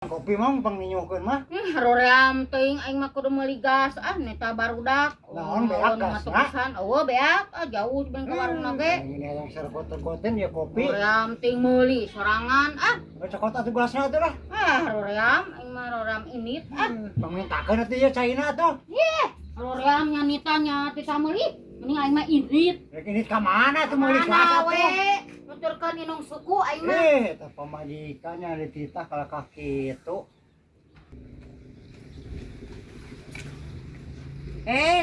Kopi mah pangninyuhkeun mah. Haroream teuing aing mah kudu meuli gas ah neta barudak. Naon beak gasna? Eueuh beak ah jauh ben ka warungna ge. Ini yang sergot-sergotin ya kopi. Haroream teuing meuli sorangan ah. Cokot atuh gasna atuh lah. Ah haroream aing mah haroream init ah. Pangmintakeun atuh ya caina atuh. Yeh, haroream nya nitanya tita meuli. Mending aing mah init. Rek init ka mana atuh meuli gas atuh? Nuturkeun inung suku aing mah. Eta pamajikannya dititah kalakah kitu.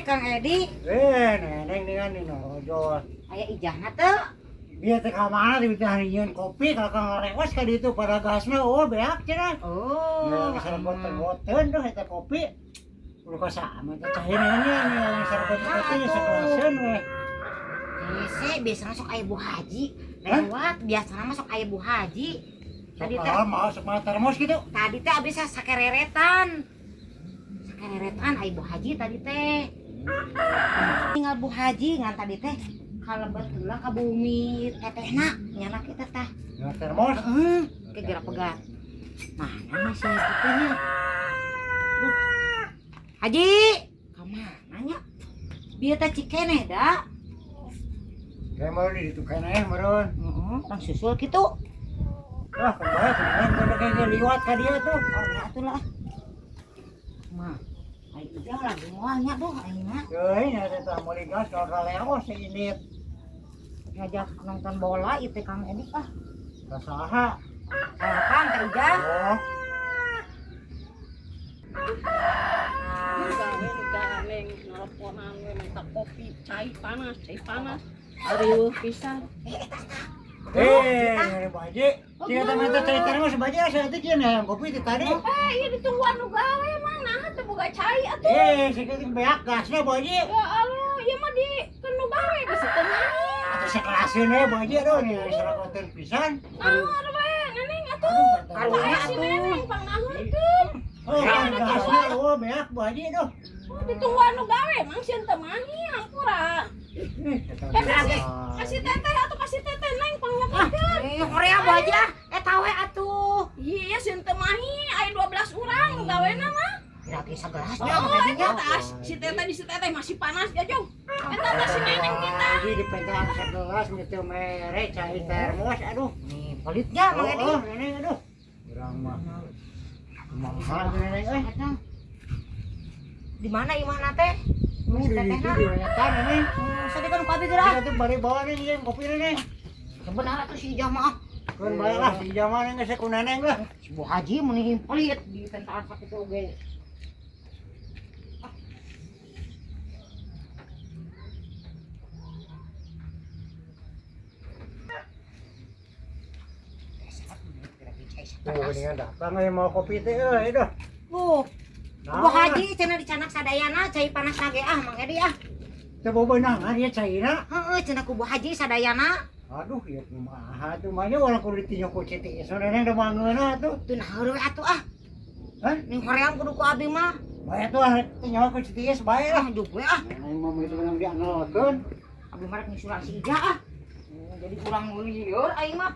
Kang Edi. Neneng dengan dina rojol. Aya ijahna teu? Bieu teh ka mana dititah nyieun kopi kalakah ngarewas ka ditu pada gasna oh beak cenah. Oh. Ya saregot-regoteun duh eta kopi. Kudu ka saha teh cair nya yang saregot-regoteun ya sakelaseun we. Hese biasana sok aya Bu Haji. Lewat biasana mah sok aya Bu Haji. Tadi teh sok mah termos gitu. Tadi teh abis sakereretan. Sakereretan aya Bu Haji tadi teh. Tinggal Bu Haji ngan tadi teh kalebet heula ka bumi tetehna nyana kita tah. Nya termos. Heeh, ke geura pegat. Mana masih kitu nya? Haji, ka mana nya? Bieu teh cikeneh da. Kayak mau di ditu keneh meureun. Heeh, tang susul kitu. Ah, kembali kemarin udah kayak liwat ka dia tuh. Oh, nya atuh lah. Mah, ai ijah lagi moal nya duh aing mah. Euy, nya teh tah meuli gas kalau ka leos si indit. Ngajak nonton bola ieu teh Kang Edi ah. Ka saha? Kang ka Ijah. Oh. Gawe nelponan we minta kopi cai panas, cai panas. Riweuh pisan. Nyari Bu Haji. Sia teh minta cai termos Bu Haji asa teh kieu hayang kopi ti tadi. Ieu ditungguan nu gawe mah naha teu boga cai atuh. Sakitu beak gasna Bu Haji. Ya Allah, ieu mah di keun nu gawe bisi teu nyanyi. Atuh sakelaseun we Bu Haji aduh nih sarakoteun pisan. Naon we, neneng atuh. Karunya Si atuh. neneng pangnaheurkeun. Oh, gasna oh beak Bu Haji aduh. Ditungguan nu gawe mang sieun teu mangi hampura. Kasih teteh atuh kasih teteh neng pangnyokotkeun. Korea Bu Haji ah, eta we atuh. Iya sieun teu mahi aya 12 urang nu gawena mah. Kira-kira sagelas nya Oh, Mang Edi nya. eta tas si teteh di si teteh masih panas jajong. Eta teh si neneng kita. Haji di pentaan segelas gitu mere cai termos aduh. Nih, pelitnya Mang Edi. Oh, neneng aduh. Urang mah. Kumaha tuh neneng euy. Eta. Di mana imahna teh? Di Tetehna. ditu di rentan neneng. Sadekan ku abi geura. Kita tuh bari bawa nih yang kopi neneng. Sebenarnya tuh si Ijah mah. Keun bae lah si Ijah mah neng geus ku neneng lah. Si Bu Haji meuni pelit di pentaan sakitu oge. Tuh geuningan datang euy mau kopi teh euy aduh. Tuh, Bu Haji cenah dicanak sadayana cai panas nage ah Mang Edi ah. Teu bobeunangan ieu caina. Heeh, cenah ku Bu Haji sadayana. Aduh, ieu kumaha tuh mah nya urang kudu ditinju ku Citi Isu neneng da mangeuna tuh. Teu nah heureuy atuh ah. Hah? Ning hoream kudu ku abi mah. Bae tuh ah tinju ku Citi Is bae lah. Ah, juk we ah. Neneng mah itu menang diangelkeun. Abi mah rek nyusulan si Ijah ah. Jadi kurang lieur aing mah.